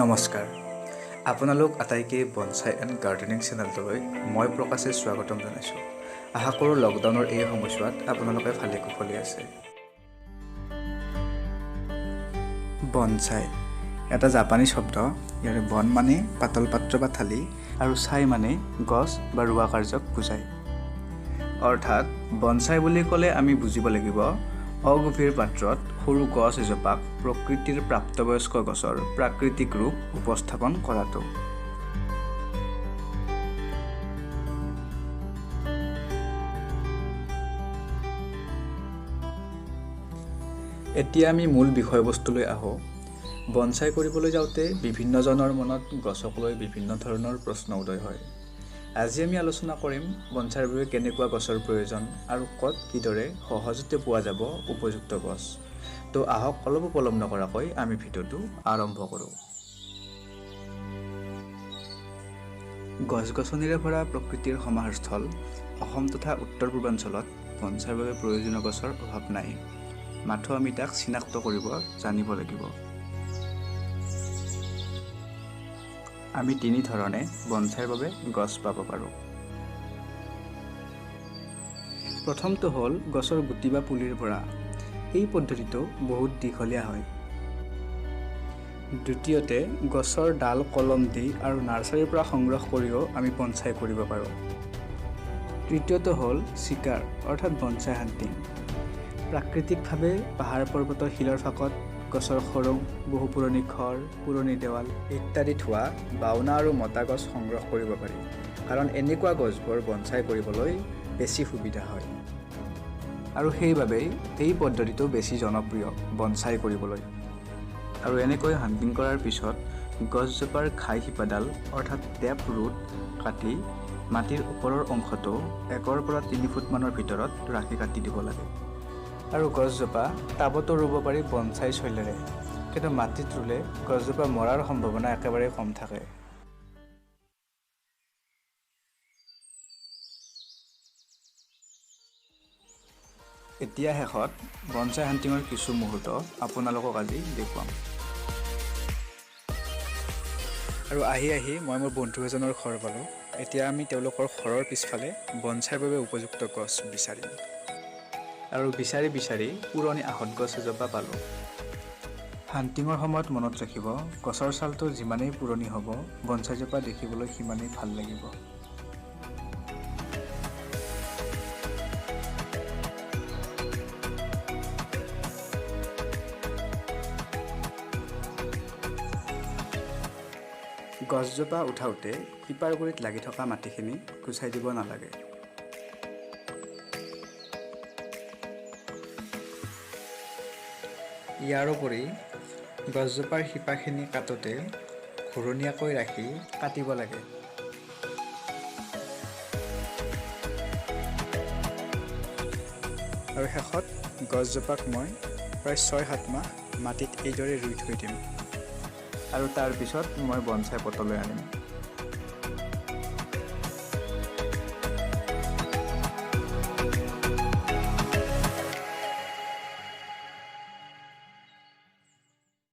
নমস্কাৰ, আপোনালোক আটাইকে বনচাই এণ্ড গাৰ্ডেনিং চেনেলটোলৈ মই প্ৰকাশে স্বাগতম জনাইছোঁ। আশা কৰোঁ লকডাউনৰ এই সময়ছোৱাত আপোনালোকে ভালে কুশলে আছে। বনচাই এটা জাপানী শব্দ। ইয়াৰে বন মানে পাতল পাত্ৰ বা থালি আৰু চাই মানে গছ বা ৰোৱা কাৰ্যক বুজায়। অৰ্থাৎ বনচাই বুলি ক'লে আমি বুজিব লাগিব অগভীৰ পাত্ৰত সৰু গছ এজোপাক প্ৰকৃতিৰ প্ৰাপ্তবয়স্ক গছৰ প্ৰাকৃতিক ৰূপ উপস্থাপন কৰাটো। এতিয়া আমি মূল বিষয়বস্তুলৈ আহোঁ। বনচাই কৰিবলৈ যাওঁতে বিভিন্নজনৰ মনত গছক লৈ বিভিন্ন ধৰণৰ প্ৰশ্ন উদয় হয়। আজি আমি আলোচনা কৰিম বনচাইৰ বাবে কেনেকুৱা গছৰ প্ৰয়োজন আৰু ক'ত কিদৰে সহজতে পোৱা যাব উপযুক্ত গছ। তো আহক অলপো পলম নকৰাকৈ আমি ভিডিঅ'টো আৰম্ভ কৰোঁ। গছ গছনিৰে ভৰা প্ৰকৃতিৰ সমাহাৰস্থল অসম তথা উত্তৰ পূৰ্বাঞ্চলত বনচাইৰ বাবে প্ৰয়োজনীয় গছৰ অভাৱ নাই, মাথো আমি তাক চিনাক্ত কৰিব জানিব লাগিব। আমি তিনি ধৰণে বনচাইৰ বাবে গছ পাব পাৰোঁ। প্ৰথমটো হ'ল গছৰ গুটি বা পুলিৰ পৰা। এই পদ্ধতিটো বহুত দীঘলীয়া হয়। দ্বিতীয়তে, গছৰ ডাল কলম দি আৰু নাৰ্চাৰীৰ পৰা সংগ্ৰহ কৰিও আমি বনচাই কৰিব পাৰোঁ। তৃতীয়টো হ'ল চিকাৰ, অৰ্থাৎ বনচাই হাণ্টিং। প্ৰাকৃতিকভাৱে পাহাৰ পৰ্বতৰ শিলৰ ফাঁকত গছৰ খৰং, বহু পুৰণি ঘৰ, পুৰণি দেৱাল ইত্যাদিত হোৱা বাওনা আৰু মতা গছ সংগ্ৰহ কৰিব পাৰি, কাৰণ এনেকুৱা গছবোৰ বনচাই কৰিবলৈ বেছি সুবিধা হয় আৰু সেইবাবেই এই পদ্ধতিটো বেছি জনপ্ৰিয় বনচাই কৰিবলৈ। আৰু এনেকৈ হাণ্টিং কৰাৰ পিছত গছজোপাৰ ঘাই শিপাডাল অৰ্থাৎ টেপ ৰুট কাটি মাটিৰ ওপৰৰ অংশটো 1ৰ পৰা 3 ফুটমানৰ ভিতৰত ৰাখি কাটি দিব লাগে। আৰু গছজোপা টাবতো ৰুব পাৰি বনচাই শৈলীৰে, কিন্তু মাটিত ৰুলে গছজোপা মৰাৰ সম্ভাৱনা একেবাৰে কম থাকে। এতিয়া শেষত বনচাই হাণ্টিঙৰ কিছু মুহূৰ্ত আপোনালোকক আজি দেখুৱাম। আৰু আহি আহি মই মোৰ বন্ধু এজনৰ ঘৰ পালোঁ। এতিয়া আমি তেওঁলোকৰ ঘৰৰ পিছফালে বনচাইৰ বাবে উপযুক্ত গছ বিচাৰিম। আৰু বিচাৰি বিচাৰি পুৰণি আহঁত গছ এজোপা পালোঁ। হাণ্টিঙৰ সময়ত মনত ৰাখিব, গছৰ ছালটো যিমানেই পুৰণি হ'ব বনচাইজোপা দেখিবলৈ সিমানেই ভাল লাগিব। গছজোপা উঠাওঁতে শিপাৰ গুৰিত লাগি থকা মাটিখিনি গুচাই দিব নালাগে। ইয়াৰোপৰি গছজোপাৰ শিপাখিনি কাটোতে ঘূৰণীয়াকৈ ৰাখি কাটিব লাগে। আৰু শেষত গছজোপাক মই প্ৰায় 6-7 মাহ মাটিত এইদৰে ৰুই থৈ দিম আৰু তাৰপিছত মই বনচাই পটলৈ আনিম।